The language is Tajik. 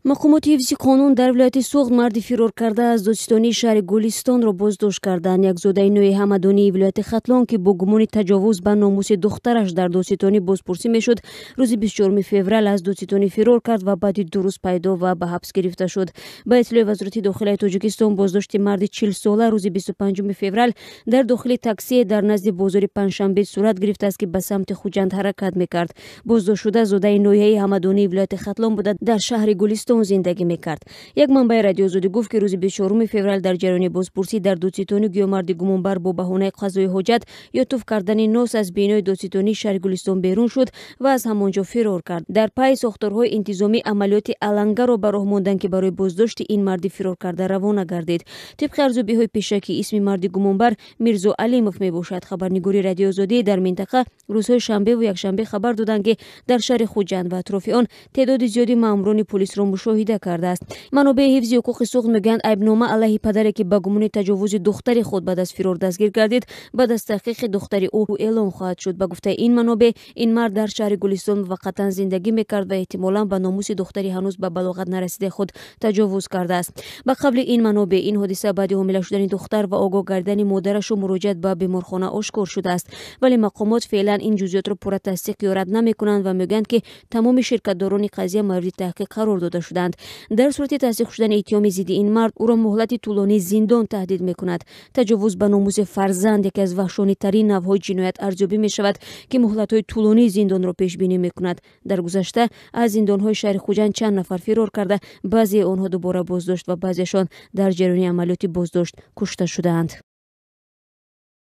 Мақомоти ҳифзи қонун дар вилояти Суғд марди фироркарда аз додситонии шаҳри Гулистонро боздошт карданд. Як зодаи ноҳияи Ҳамадонии вилояти Хатлон, ки бо гумони таҷовуз ба номуси духтараш дар додситонӣ бозпурсӣ мешуд, рӯзи 24 феврал аз додситонӣ фирор кард ва баъди 2 рӯз пайдо ва ба ҳабс гирифта шуд. Ба иттилои Вазорати дохилаи Тоҷикистон, боздошти марди 40-сола рӯзи 25 феврал дар дохили таксие дар назди бозори Панҷшанбе сурат гирифтааст, ки ба самти Хуҷанд ҳаракат мекард. Боздоштшуда зодаи ноҳияи Ҳамадонии вилояти Хатлон буда, дар шаҳри Гулистон зиндагӣ мекард. Як манбаи Радиои Озодӣ гуфт, ки рӯзи 24 феврал дар ҷараёни бозпурсӣ дар додситонӣ гӯё марди гумонбар бо баҳонаи қазои ҳоҷат ё туф кардани нос аз бинои додситонии шаҳри Гулистон берун шуд ва аз ҳамон ҷо фирор кард. Дар пайи сохторҳои интизомӣ амалиёти алангаро ба роҳ монданд, ки барои боздошти ин марди фироркарда равона гардид. Тибқи арзёбиҳои пешакӣ, исми марди гумонбар Мирзо Алимов мебошад. Хабарнигори Радиои Озодӣ дар минтақа рӯзҳои шанбеву якшанбе хабар доданд, ки дар шаҳри Хуҷанд ва атрофи он теъдоди зиёди маъмурони полисро мушоҳида кардааст. Манобеи ҳифзи ҳуқуқи Суғд мегӯянд, айбнома алайҳи падаре, ки ба гумони таҷовузи духтари худ баъд аз фирор дастгир гардид, баъд аз таҳқиқи духтари ӯ эълон хоҳад шуд. Ба гуфтаи ин манобеъ, ин мард дар шаҳри Гулистон муваққатан зиндагӣ мекард ва эҳтимолан ба номуси духтари ҳанӯз ба балоғат нарасидаи худ таҷовуз кардааст. Ба қавли ин манобеъ, ин ҳодиса баъди ҳомила шудани духтар ва огоҳ гардидани модарашу муроҷиат ба беморхона ошкор шудааст. Вале мақомот феълан ин ҷузъиётро пурра тасдиқ ё рад намекунанд ва мегӯянд, ки тамоми ширкатдорони қазия мавриди таҳқиқ қарор дода шуданд. Дар сурати тасдиқ шудани иттиҳоми зидди ин мард, ӯро муҳлати тӯлонии зиндон таҳдид мекунад. Таҷовуз ба номуси фарзанд яке аз ваҳшонитарин навъҳои ҷиноят арзёбӣ мешавад, ки муҳлатҳои тӯлонии зиндонро пешбинӣ мекунад. Дар гузашта аз зиндонҳои шаҳри Хуҷанд чанд нафар фирор карда, баъзеи онҳо дубора боздошт ва баъзеашон дар ҷараёни амалиёти боздошт кушта шудаанд.